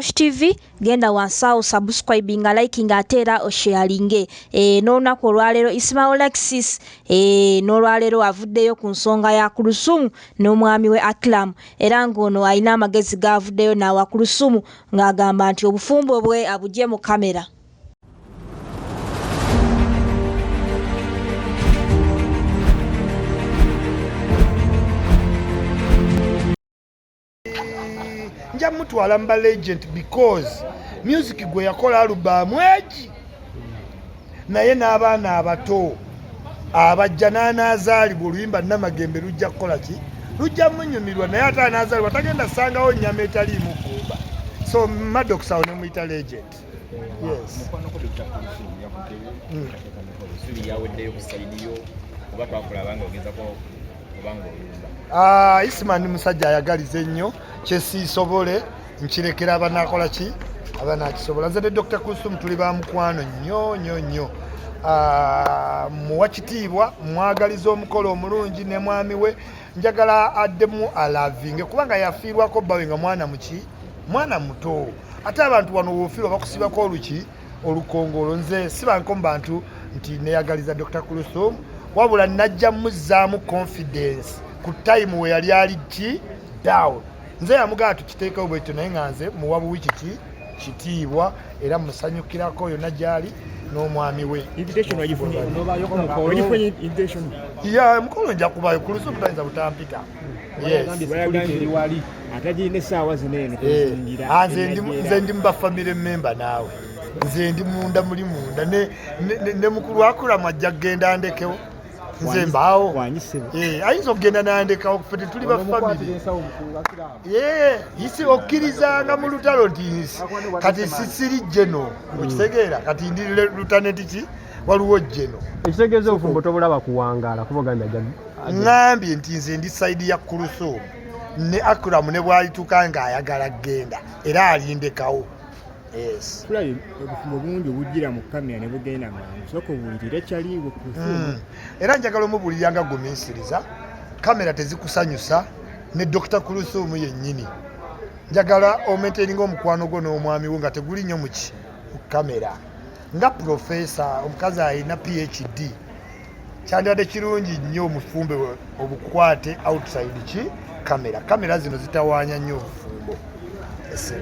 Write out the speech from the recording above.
Rosh TV, genda wansi awo subscribinga, likinga ate era osharinge. N'olunaku olwaleero Isma Olaxess n'olwaleero avuddeyo ku nsonga ya Kulusumu n'omwami we Akram, era ng'ono alina amagezi g'avuddeyo n'awa Kulusumu ng'agamba nti obufumbo bwe abugye mu kamera. Nja mutwala mu ba legend because music gwe yakola alubamu egi naye n'abaana abato abajja n'anaazaalibwa oluyimba Namagembe lujja kukola ki, lujja munyumirwa, naye ate anaazaalibwa tagenda sangawo nnyama etaliimu ggumba. So Maddox awo ne muyita legend. Yes. Ah, Isma ndi musajja ayagaliza ennyo, kyesiisobole nkirekera abanakola ki abanakisobola. Nze ne Dr. Kulsum tuli ba mukwano nnyo nnyo nnyo. Ah, muwa kitiibwa, mwagaliza omukolo omulungi ne mwami we. Njagala addemu alavinge kubanga yafiirwako bbawe nga mwana muki, mwana muto. Ate abantu wano wofiirwa bakusibako oluki olukongolo. Nze sibanko mu bantu nti neyagaliza Dr. Kulsum, wabula najja muzzaamu confidence ku time we yali ali ki down. Nze yamugamba tukiteekewo bwekyo, naye nga nze muwa buwi kiki kitiibwa era musanyukirako yonna gyali n'omwami we. Ya mukolo nja kubayo, Kulsum tayinza butampita. Yes. Atagirina essaawa zino eno. Ah, nze ndi muba family member naawe, nze ndi munda, muli munda ne mukulu Akulamu ajja kugenda ndekewo nze mbaawo. Ayinza okugenda nandekawo, ffe tetuli ba family. Isi okkirizanga mu lutalo nti kati sisiri jeno, okitegeera? Kati ndi lieutenant ki, waliwo jeno. Ekitegeeza obufumbo tobulaba kuwangaala kuba ogambye ajja. Ŋŋambye nti nze ndi side ya Kulsum ne Akram, ne bwalituuka ng'ayagala genda era alindekawo. Yes. Tulabye obufumbo bungi obujjira mu kamera ne bugenda mangu. Sooka obuulirire kyaliwo Kulsum. Era njagala omubuulira nga gumiisiriza, kamera tezikusanyusa ne Dr. Kulsum yennyini. Njagala omaintaininga omukwano gwo n'omwami wo nga teguli nnyo muki mu kamera. Nga profesa omukazi alina PhD, kyandibadde kirungi nnyo omufumbe obukwate outside ki kamera. Kamera zino zitawaanya nnyo obufumbo. Ese.